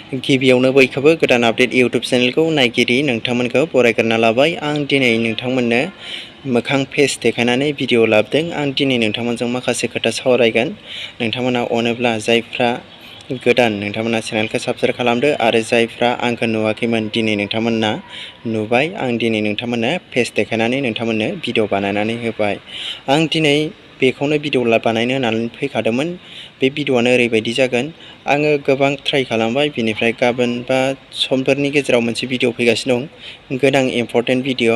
गिबियावनो बयखौबो गोदान आपडेट इउट्यूब चेनेलखौ नायगिरि नोंथांमोनखौ बरायग्रोना लाबाय। आं दिनै नोंथांमोननो मोखां फेस देखायनानै भिडिअ लाबोदों। आं दिनै नोंथांमोनजों माखासे खोथा सावरायगोन। नोंथांमोना अनोब्ला जायफ्रा गोदान नोंथांमोना चेनेलखौ साबस्क्राइब खालामदो आरो जायफ्रा आंखौ नुवाखैमोन दिनै नोंथांमोना नुबाय। आं दिनै नोंथांमोननो फेस देखायनानै नोंथांमोननो भिडिअ बानायनानै होबाय। आं दिनै बेखौनो भिडिअ बानायनो होननानै फैखादोंमोन। बे भिडिअआनो ओरैबायदि जागोन। आङो गोबां ट्राइ खालामबाय, बिनिफ्राय गाबोन बा समफोरनि गेजेराव मोनसे भिडिअ फैगासिनो दं, गोनां इम्पर्टेन्ट भिडिअ।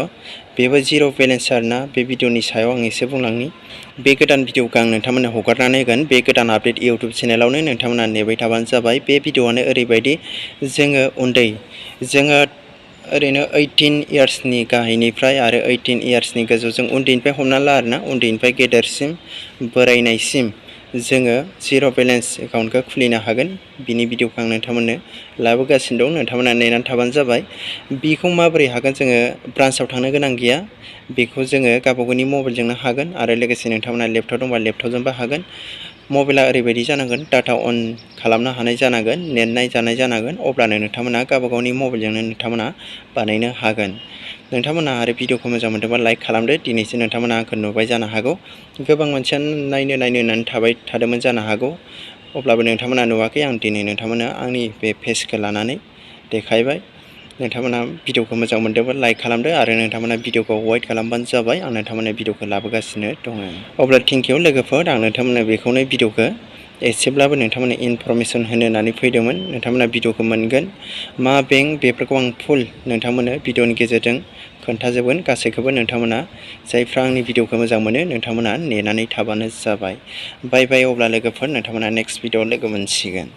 बेबो जिर' बेलेन्स आरोना। बे भिडिअनि सायाव आं एसे बुंलांनि। बे गोदान भिडिअखौ आं नोंथांमोननो हगारनानै होगोन बे गोदान आपडेट इउट्यूब चेनेलावनो। नोंथांमोना नेबाय थाबानो जाबाय। बे भिडिअआनो ओरैबायदि, जोङो ओरैनो 18 इयार्सनि गाहायनिफ्राय आरो 18 इयार्सनि गोजौजों उन्दैनिफ्राय हमना ला आरोना, उन्दैनिफ्राय गेदेरसिम बोरायनायसिम जोङो जिर' बेलेन्स एकाउन्टखौ खुलिनो हागोन। बिनि भिडिअखौ आं नोंथांमोननो लाबोगासिनो दं। नोंथांमोना नेनानै थाबानो जाबाय। बेखौ माबोरै हागोन, जोङो ब्रान्सआव थांनो गोनां गैया। बेखौ जोङो गावबागावनि मबाइलजोंनो हागोन आरो लोगोसे नोंथांमोना लेपटप दंबा लेपटपजोंबो हागोन। मबाइला ओरैबायदि जानांगोन, डाटा अन खालामनो हानाय जानांगोन, नेट नायजानाय जानांगोन। अब्लानो नोंथांमोना गावबागावनि मबाइलजोंनो नोंथांमोना बानायनो हागोन। नोंथांमोना आरो भिडिअखौ मोजां मोनदोंबा लाइक खालामदो। दिनैसो नोंथांमोना आंखौ नुबाय जानो हागौ। गोबां मानसियानो नायनो होननानै थाबाय थादोंमोन जानो हागौ। अब्लाबो नोंथांमोना नुवाखै। आं दिनै नोंथांमोननो आंनि बे फेसखौ लानानै देखायबाय। नोंथांमोना भिडिअखौ मोजां मोनदोंबा लाइक खालामदो आरो नोंथांमोना भिडिअखौ वाइट खालामबानो जाबाय। आं नोंथांमोननो भिडिअखौ लाबोगासिनो दङ। अब्ला थेंक इउ लोगोफोर। आं नोंथांमोननो बेखौनो भिडिअखौ एसेब्लाबो नोंथांमोननो इनफरमेसन होनो होननानै फैदोंमोन। नोंथांमोना भिडिअखौ मोनगोन, मा बेंक बेफोरखौ आं फुल नोंथांमोननो भिडिअनि गेजेरजों खोन्थाजोबगोन। गासैखौबो नोंथांमोना जायफ्रा आंनि भिडिअखौ मोजां मोनो नोंथांमोना नेनानै थाबानो जाबाय। बाय बाय। अब्ला लोगोफोर, नोंथांमोना नेक्स्ट भिडिअआव लोगो मोनसिगोन।